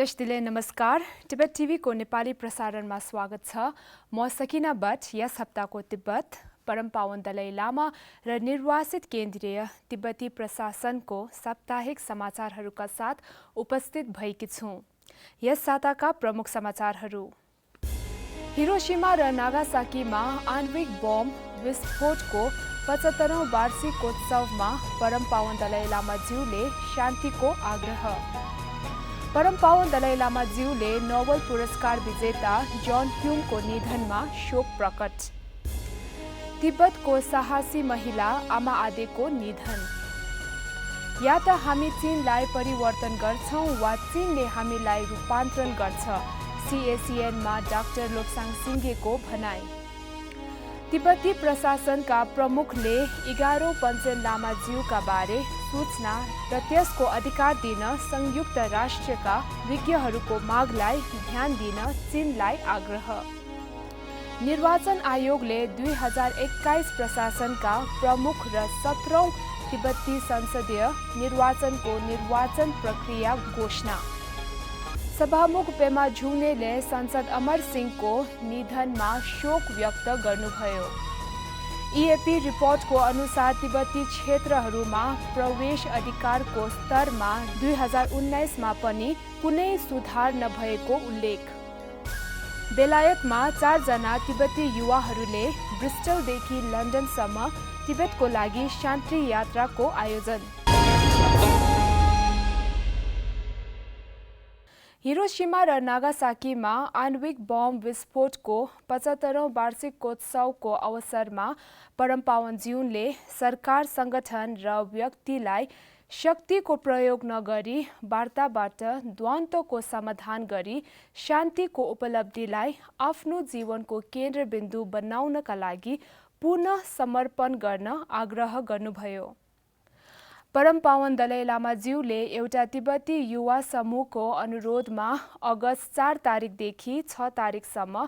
दृष्टिले नमस्कार। तिब्बत टिभीको नेपाली प्रसारणमा स्वागत छ। म सकिना बट यस हप्ताको तिब्बत, परम पावन दलाई लामा र निर्वासित केन्द्रीय तिब्बती प्रशासनको साप्ताहिक समाचारहरूका साथ उपस्थित भएकी छु। यस साताका प्रमुख समाचारहरू। हिरोशिमा र नागासाकीमा आणविक बम विस्फोटको 75औं वार्षिकोत्सवमा परम पावन दलाई लामाज्यूले शान्तिको आग्रह। परम पावन दलाई लामाज्यूले नोबेल पुरस्कार विजेता जन ह्युमको निधनमा शोक प्रकट। तिब्बतको साहसी महिला आमा आदेको निधन। या त हामी चीनलाई परिवर्तन गर्छौं वा चीनले हामीलाई रूपान्तरण गर्छ, CACN-मा डाक्टर लोप्साङ सिंघेको भनाई। तिब्बती प्रशासनका प्रमुखले 11औं पञ्चेन लामाज्यूका बारे सूचना र त्यसको अधिकार दिन संयुक्त राष्ट्रका विज्ञहरूको मागलाई ध्यान दिन चीनलाई आग्रह। निर्वाचन आयोगले 2021 प्रशासनका प्रमुख र 17औं तिब्बती संसदीय निर्वाचनको निर्वाचन प्रक्रिया घोषणा। सभामुख पेमा झुङनेले संसद अमर सिंहको निधनमा शोक व्यक्त गर्नुभयो। EAP रिपोर्टको अनुसार तिब्बती क्षेत्रहरूमा प्रवेश अधिकारको स्तरमा 2019मा पनि कुनै सुधार नभएको उल्लेख। बेलायतमा 4 जना तिब्बती युवाहरूले ब्रिस्टलदेखि लन्डनसम्म तिब्बतको लागि शान्ति यात्राको आयोजन। हिरोशिमा र नागासाकीमा आणविक बम विस्फोटको 75औं वार्षिकोत्सवको अवसरमा परम पावन ज्यूले सरकार, संगठन र व्यक्तिलाई शक्तिको प्रयोग नगरी वार्ताबाट द्वन्द्वको समाधान गरी शान्तिको उपलब्धिलाई आफ्नो जीवनको केन्द्रबिन्दु बनाउनका लागि पुनः समर्पण गर्न आग्रह गर्नुभयो। परम पावन दलाई लामाज्यूले एउटा तिब्बती युवा समूहको अनुरोधमा अगस्त 4 तारिकदेखि 6 तारिकसम्म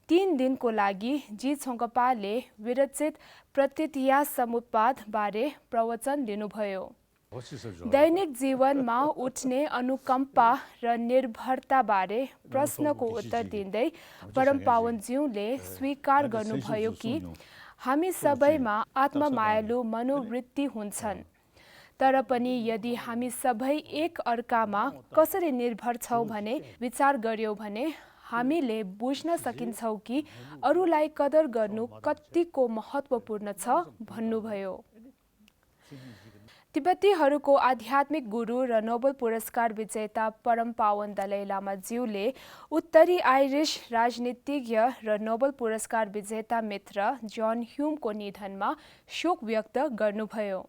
3 दिनको लागि जी.छोङ्गपाले विरचित प्रतिथ्या समुत्पाद बारे प्रवचन दिनुभयो। दैनिक जीवनमा उठ्ने अनुकम्पा र निर्भरताबारे प्रश्नको उत्तर दिँदै परम पावन ज्यूले स्वीकार गर्नुभयो कि हामी सबैमा आत्ममायालु मनोवृत्ति हुन्छन्, तर पनि यदि हामी सबै एक अर्कामा कसरी निर्भर छौं भने विचार गर्यौं भने हामीले बुझ्न सकिन्छौं कि अरूलाई कदर गर्नु कतिको महत्त्वपूर्ण छ भन्नुभयो। तिब्बतीहरूको आध्यात्मिक गुरु र नोबेल पुरस्कार विजेता परम पावन दलाई लामाज्यूले उत्तरी आइरिस राजनीतिज्ञ र नोबेल पुरस्कार विजेता मित्र जन ह्युमको निधनमा शोक व्यक्त गर्नुभयो।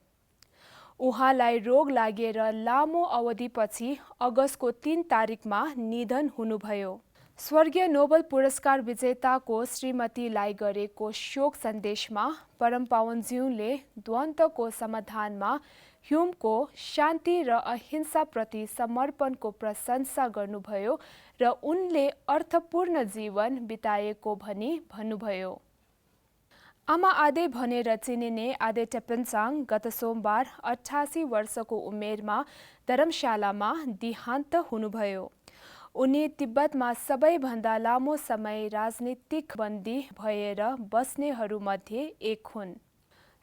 उहाँलाई रोग लागेर लामो अवधिपछि अगस्तको 3 तारिकमा निधन हुनुभयो। स्वर्गीय नोबेल पुरस्कार विजेताको श्रीमतीलाई गरेको शोक सन्देशमा परम पावन ज्यूले द्वन्द्वको समाधानमा ह्युमको शान्ति र अहिंसाप्रति समर्पणको प्रशंसा गर्नुभयो र उनले अर्थपूर्ण जीवन बिताएको भनी भन्नुभयो। आमा आदे भनेर चिनिने आदे टेपन्चाङ गत सोमबार 88 वर्षको उमेरमा धर्मशालामा देहान्त हुनुभयो। उनी तिब्बतमा सबैभन्दा लामो समय राजनीतिक बन्दी भएर बस्नेहरूमध्ये एक हुन्।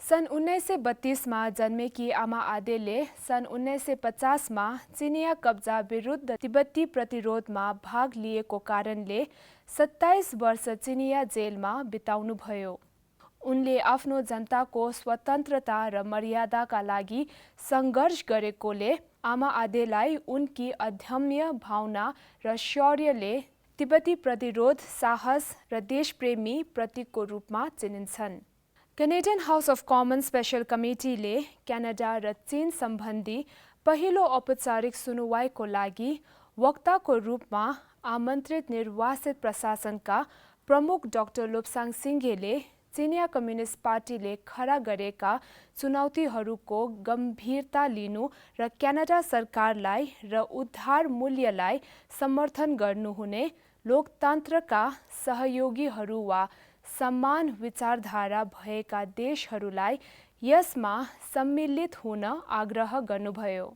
सन् 1932मा जन्मेकी आमा आदेले सन् 1950मा चिनिया कब्जा विरुद्ध तिब्बती प्रतिरोधमा भाग लिएको कारणले 27 वर्ष चिनिया जेलमा बिताउनुभयो। उनले आफ्नो जनताको स्वतन्त्रता र मर्यादाका लागि सङ्घर्ष गरेकोले आमा आदेलाई उनकी अदम्य भावना र शौर्यले तिब्बती प्रतिरोध, साहस र देशप्रेमी प्रतीकको रूपमा चिनिन्छन्। Canadian House of Commons special कमिटीले क्यानाडा र चीन सम्बन्धी पहिलो औपचारिक सुनुवाइको लागि वक्ताको रूपमा आमन्त्रित निर्वासित प्रशासनका प्रमुख डाक्टर लोप्साङ सिंघेले चिनिया कम्युनिस्ट पार्टीले खडा गरेका चुनौतीहरूको गम्भीरता लिनु र क्यानाडा सरकारलाई र उद्धार मूल्यलाई समर्थन गर्नुहुने लोकतन्त्रका सहयोगीहरू वा समान विचारधारा भएका देशहरूलाई यसमा सम्मिलित हुन आग्रह गर्नुभयो।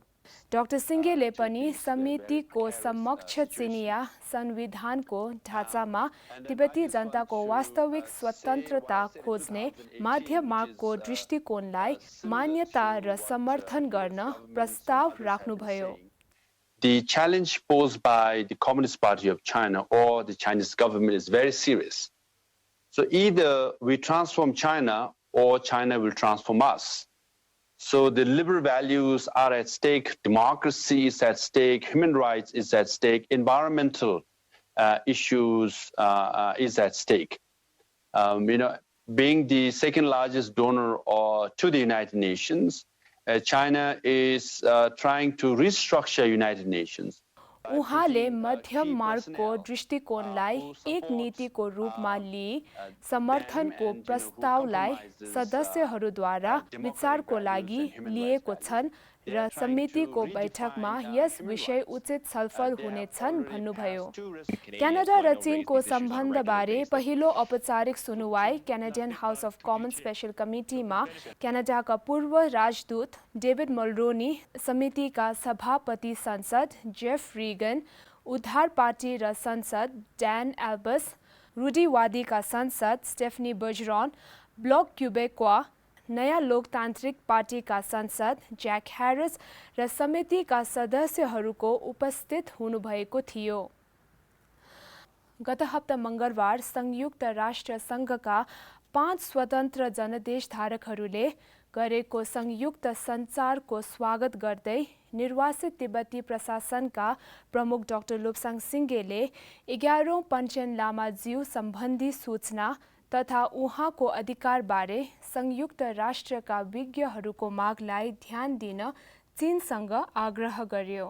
डाक्टर सिंघेले पनि समितिको समक्ष चिनिया संविधानको ढाँचामा तिब्बती जनताको वास्तविक स्वतन्त्रता खोज्ने मध्य मार्गको दृष्टिकोणलाई मान्यता र समर्थन गर्न प्रस्ताव राख्नुभयो। The challenge posed by the Communist Party of China or the Chinese government is very serious. So either we transform China or China will transform us. So the liberal values are at stake, democracy is at stake, human rights is at stake, environmental issues is at stake. Being the second largest donor to the United Nations, China is trying to restructure United Nations. उहाँले मध्यम मार्गको दृष्टिकोणलाई एक नीतिको रूपमा लिई समर्थनको प्रस्तावलाई सदस्यहरूद्वारा विचारको लागि लिएको छन् र समितिको बैठकमा यस विषय उचित छलफल हुनेछन् भन्नुभयो। क्यानाडा र चीनको सम्बन्धबारे पहिलो औपचारिक सुनुवाई Canadian House of Commons special कमिटीमा क्यानाडाका पूर्व राजदूत डेभिड मल्रोनी, समितिका सभापति संसद जेफ रिगन, उद्धार पार्टी र संसद ड्यान एल्बस, रूढिवादीका संसद स्टेफनी बर्जरन, ब्लक क्युबेकवा नयाँ लोकतान्त्रिक पार्टीका सांसद ज्याक ह्यारिस र समितिका सदस्यहरूको उपस्थित हुनुभएको थियो। गत हप्ता मंगलबार संयुक्त राष्ट्र संघका 5 स्वतन्त्र जनादेश धारकहरूले गरेको संयुक्त सञ्चारको स्वागत गर्दै निर्वासित तिब्बती प्रशासनका प्रमुख डाक्टर लोब्साङ सिंघेले 11औं पञ्चेन लामाज्यू सम्बन्धी सूचना तथा उहाँको अधिकारबारे संयुक्त राष्ट्रका विज्ञहरूको मागलाई ध्यान दिन चीनसँग आग्रह गर्यो।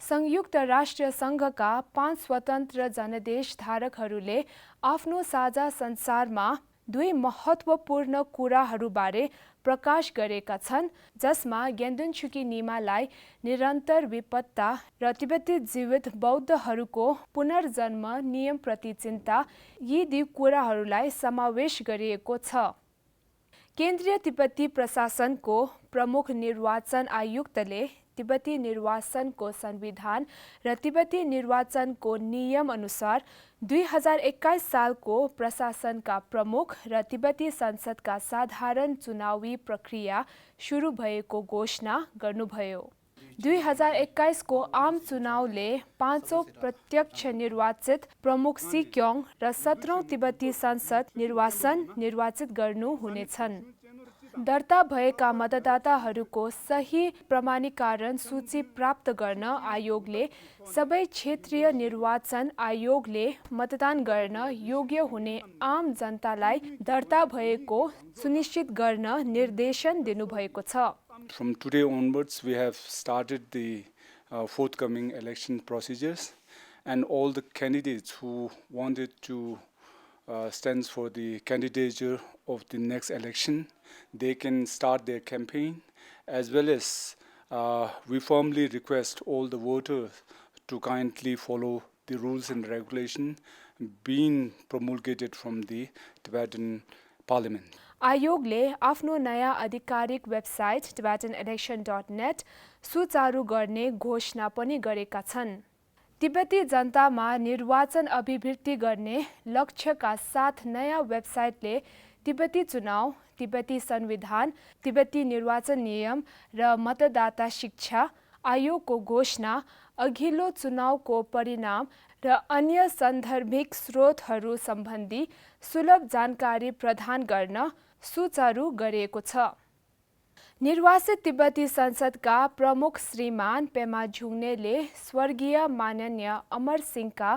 संयुक्त राष्ट्र संघका 5 स्वतन्त्र जनादेश धारकहरूले आफ्नो साझा संसारमा 2 महत्त्वपूर्ण कुराहरूबारे प्रकाश गरेका छन्, जसमा ग्यान्डुन छुकी निमालाई निरन्तर विपत्ता र तिब्बती जीवित बौद्धहरूको पुनर्जन्म नियमप्रति चिन्ता, यी 2 कुराहरूलाई समावेश गरिएको छ। केन्द्रीय तिब्बती प्रशासनको प्रमुख निर्वाचन आयुक्तले तिब्बती निर्वाचनको संविधान र तिब्बती निर्वाचनको नियम अनुसार 2021 सालको प्रशासनका प्रमुख र तिब्बती संसदका साधारण चुनावी प्रक्रिया सुरु भएको घोषणा गर्नुभयो। 2021 को आम चुनावले 5औं प्रत्यक्ष निर्वाचित प्रमुख सिक्योङ र 17औं तिब्बती संसद निर्वाचित गर्नु हुनेछन्। दर्ता भएका मतदाताहरूको सही प्रमाणीकरण सूची प्राप्त गर्न आयोगले सबै क्षेत्रीय निर्वाचन आयोगले मतदान गर्न योग्य हुने आम जनतालाई दर्ता भएको सुनिश्चित गर्न निर्देशन दिनुभएको छ। From today onwards, we have started the forthcoming election procedures, and all the candidates who wanted to stand for the candidature of the next election, they can start their campaign, as well as we firmly request all the voters to kindly follow the rules and regulation being promulgated from the Tibetan Parliament. आयोगले आफ्नो नयाँ आधिकारिक website tibetanelection.net सुचारू गर्ने घोषणा पनि गरेका छन्। तिब्बती जनतामा निर्वाचन अभिवृद्धि गर्ने लक्ष्यका साथ नयाँ वेबसाइटले तिब्बती चुनाव, तिब्बती संविधान, तिब्बती निर्वाचन नियम र मतदाता शिक्षा आयोगको घोषणा, अघिल्लो चुनावको परिणाम र अन्य सान्दर्भिक स्रोतहरू सम्बन्धी सुलभ जानकारी प्रदान गर्न सुचारू गरिएको छ। निर्वासित तिब्बती संसदका प्रमुख श्रीमान पेमा झुङ्नेले स्वर्गीय माननीय अमर सिंहका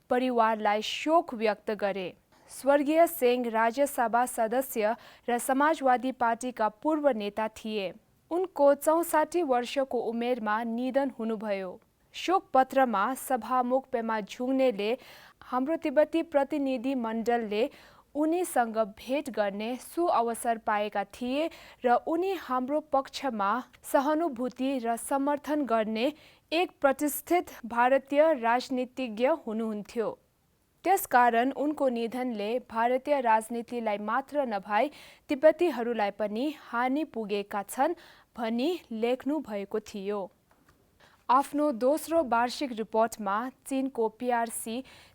परिवारलाई शोक व्यक्त गरे। स्वर्गीय सिंह राज्यसभा सदस्य र समाजवादी पार्टीका पूर्व नेता थिए। उनको 64 वर्षको उमेरमा निधन हुनुभयो। शोक पत्रमा सभामुख पेमा झुङ्नेले हाम्रो तिब्बती प्रतिनिधि मण्डलले उनीसँग भेट गर्ने सुअवसर पाएका थिए र उनी हाम्रो पक्षमा सहानुभूति र समर्थन गर्ने एक प्रतिष्ठित भारतीय राजनीतिज्ञ हुनुहुन्थ्यो। त्यसकारण उनको निधनले भारतीय राजनीतिलाई मात्र नभई तिब्बतीहरूलाई पनि हानि पुगेका छन् भनी लेख्नु भएको थियो। आफ्नो दोस्रो वार्षिक रिपोर्टमा चीनको PRC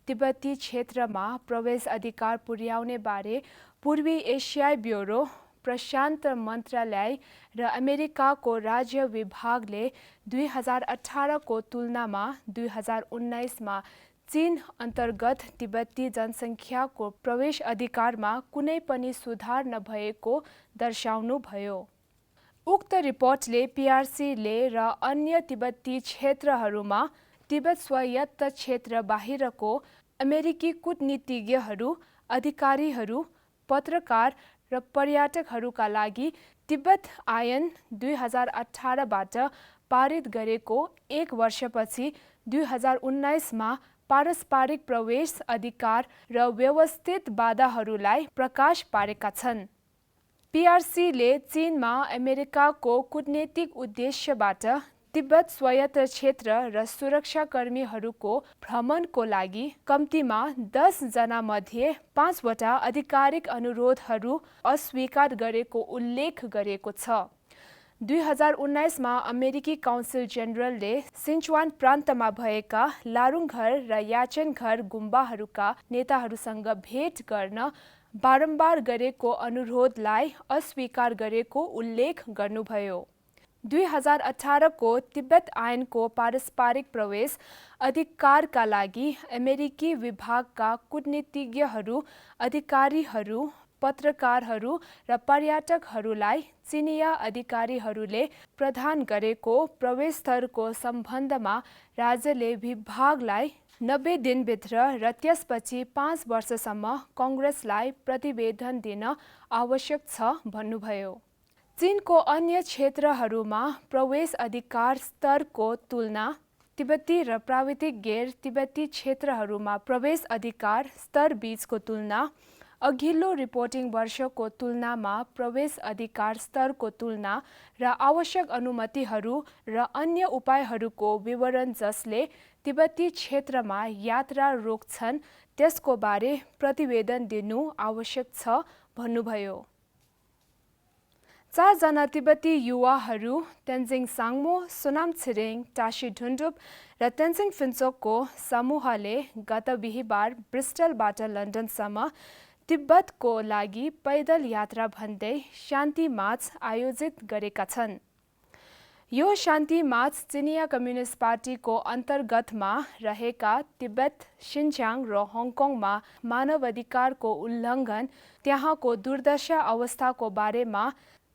तिब्बती क्षेत्रमा प्रवेश अधिकार पुर्याउने बारे पूर्वी एसियाई ब्युरो, प्रशान्त मन्त्रालय र अमेरिकाको राज्य विभागले 2018 को तुलनामा 2019 मा चीन अन्तर्गत तिब्बती जनसङ्ख्याको प्रवेश अधिकारमा कुनै पनि सुधार नभएको दर्शाउनुभयो। उक्त रिपोर्टले PRC ले र अन्य तिब्बती क्षेत्रहरूमा तिब्बत स्वायत्त क्षेत्र बाहिरको अमेरिकी कूटनीतिज्ञहरू, अधिकारीहरू, पत्रकार र पर्यटकहरूका लागि तिब्बत ऐन 2018बाट पारित गरेको 1 वर्षपछि 2019 मा पारस्परिक प्रवेश अधिकार र व्यवस्थित बाधाहरूलाई प्रकाश पारेका छन्। PRC ले चीनमा अमेरिकाको कूटनीतिक उद्देश्यबाट तिब्बत स्वायत्त क्षेत्र र सुरक्षाकर्मीहरूको भ्रमणको लागि कम्तीमा 10 जना मध्ये 5 वटा आधिकारिक अनुरोधहरू अस्वीकार गरेको उल्लेख गरेको छ। 2019 मा अमेरिकी काउन्सिल जेनरलले सिन्चुवान प्रान्तमा भएका लारुङघर र याचेनघर गुम्बाहरूका नेताहरूसँग भेट गर्न बारम्बार गरेको अनुरोधलाई अस्वीकार गरेको उल्लेख गर्नुभयो। 2018 को तिब्बत ऐनको पारस्परिक प्रवेश अधिकारका लागि अमेरिकी विभागका कूटनीतिज्ञहरू, अधिकारीहरू, पत्रकारहरू र पर्यटकहरूलाई चिनिया अधिकारीहरूले प्रदान गरेको प्रवेशस्तरको सम्बन्धमा राज्यले विभागलाई 90 दिनभित्र र त्यसपछि 5 वर्षसम्म कङ्ग्रेसलाई प्रतिवेदन दिन आवश्यक छ भन्नुभयो। चीनको अन्य क्षेत्रहरूमा प्रवेश अधिकार स्तरको तुलना, तिब्बती र प्राविधिक गैर तिब्बती क्षेत्रहरूमा प्रवेश अधिकार स्तर बीचको तुलना, अघिल्लो रिपोर्टिङ वर्षको तुलनामा प्रवेश अधिकार स्तरको तुलना र आवश्यक अनुमतिहरू र अन्य उपायहरूको विवरण जसले तिब्बती क्षेत्रमा यात्रा रोक्छन् त्यसको बारे प्रतिवेदन दिनु आवश्यक छ भन्नुभयो। 4 जना तिब्बती युवाहरू तेन्जिङ साङ्मो, सोनाम छिरिङ, टासी ढुन्डुप र तेन्जिङ फिन्चोकको समूहले गत बिहीबार ब्रिस्टलबाट लन्डनसम्म तिब्बतको लागि पैदल यात्रा भन्दै शान्ति मार्च आयोजित गरेका छन्। यो शान्ति मार्च चिनिया कम्युनिस्ट पार्टीको अन्तर्गतमा रहेका तिब्बत, सिन्ज्याङ र हङकङमा मानवाधिकारको उल्लङ्घन, त्यहाँको दुर्दशा अवस्थाको बारेमा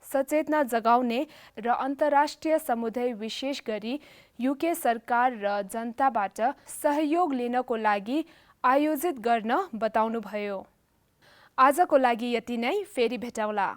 सचेतना जगाउने र अन्तर्राष्ट्रिय समुदाय विशेष गरी UK सरकार र जनताबाट सहयोग लिनको लागि आयोजित गर्न बताउनुभयो। आजको लागि यति नै, फेरि भेटौँला।